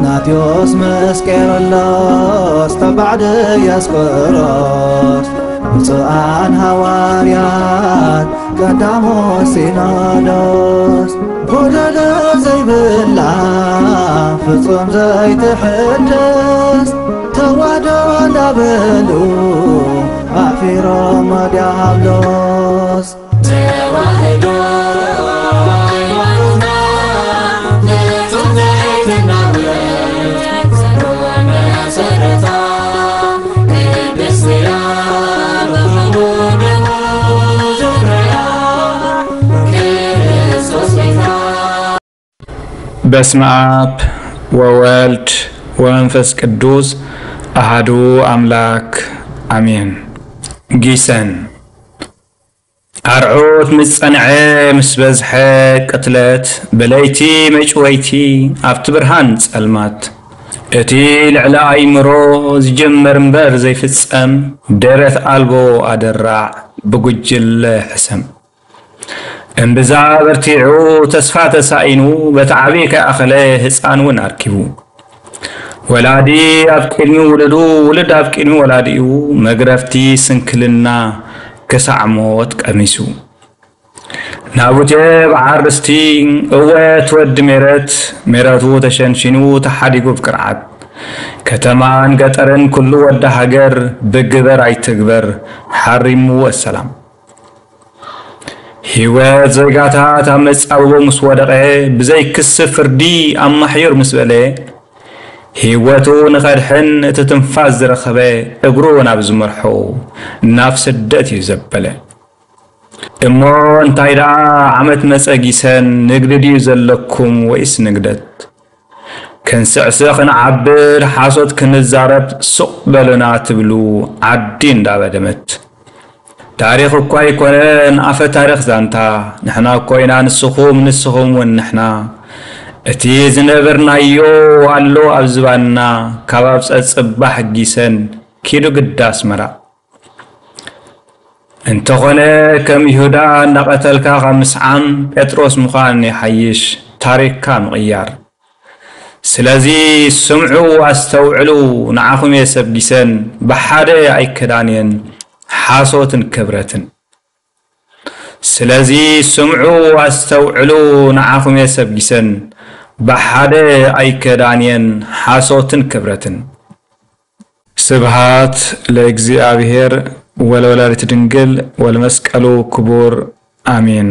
ናቴዎስ ምስ ቄርሎስ ተባዕ ድያስቆሮስ፣ ብፁዓን ሃዋርያት ቀዳሞ ሲኖዶስ፣ ጎደሎ ዘይብላ ፍጹም ዘይትሕደስ ተዋህዶ እንዳበሉ ኣሕፊሮም ዲያብሎስ። ተዋህዶ ሃይማኖትና ፍጹም ዘይትናወጽ መሰረታ ቅድስት እያ፣ ብኽቡር ደሙ ዝፍረያ ክርስቶስ ቤታ። በስመ አብ ወወልድ ወመንፈስ ቅዱስ አሃዱ አምላክ አሜን። ጊሰን ኣርዑት ምስ ጸንዐ፣ ምስ በዝሐ ቅትለት፣ ብለይቲ መጭወይቲ ኣብቲ ብርሃን ጸልማት፣ እቲ ልዕሊ ኣእምሮ ዝጅመር እምበር ዘይፍጸም ደረት ኣልቦ ኣደራዕ ብጉጅለ ሕሰም። እምብዛ በርቲዑ ተስፋ ተሳኢኑ፣ በቲ ዓቢ ከይኣኸለ ህጻን እውን ኣርኪቡ። ወላዲ ኣብ ቅድሚ ውሉዱ፣ ውሉድ ኣብ ቅድሚ ወላዲኡ፣ መግረፍቲ ስንክልና ክሳዕ ሞት ቀሚሱ። ናቡቴ በዓል ርስቲ፣ እወ ትወዲ ሜረት፣ ሜረቱ ተሸንሺኑ ተሓዲጉ ብቅርዓት። ከተማን ገጠርን ኩሉ ወዲ ሃገር፣ ብግበር ኣይትግበር ሓሪምዎ ሰላም። ህይወት ዜጋታት ኣብ መጻብቦ ምስ ወደቐ፣ ብዘይ ክሲ ፍርዲ ኣማሕዩር ምስ በለ፣ ህይወቱ ንኸድሕን እቲ ትንፋስ ዝረኸበ እግሩ ናብ ዝመርሖ ናብ ስደት እዩ ዘበለ። እሞ እንታይ ደኣ ዓመት መጸ ጊሰን፣ ንግዲ ድዩ ዘለኩም ወይስ ንግደት? ክንስዕስዕ ክንዓብድ ሓሶት ክንዛረብ ሱቕ በሉና ትብሉ ዓዲ እንዳበደመት። ታሪኽ እኳ ኣይኮነን ኣፈ ታሪኽ ዛንታ፣ ንሕና እኮ ኢና ንስኹም፣ ንስኹም እውን ንሕና። እቲ ዝነበርናዮ ኣሎ ኣብ ዝባንና፣ ካብ ኣብ ጸጽባሕ ጊሰን ኪዱ ግዳ ኣስመራ። እንተኾነ ከም ይሁዳ እንዳቐተልካ ካብ ምስዓም ጴጥሮስ ምዃን ይሓይሽ ታሪኽካ ምቕያር። ስለዚ ስምዑ ኣስተውዕሉ፣ ንዓኹም እየ ሰብ ጊሰን፣ ብሓደ ኣይከዳንየን ሓሶትን ክብረትን። ስለዚ ስምዑ ኣስተውዕሉ፣ ንዓኹም እየ ሰብ ጊሰን፣ ብሓደ ኣይከዳንየን ሓሶትን ክብረትን። ስብሃት ለእግዚኣብሔር ወለወላዲት ድንግል ወለመስቀሉ ክቡር አሜን።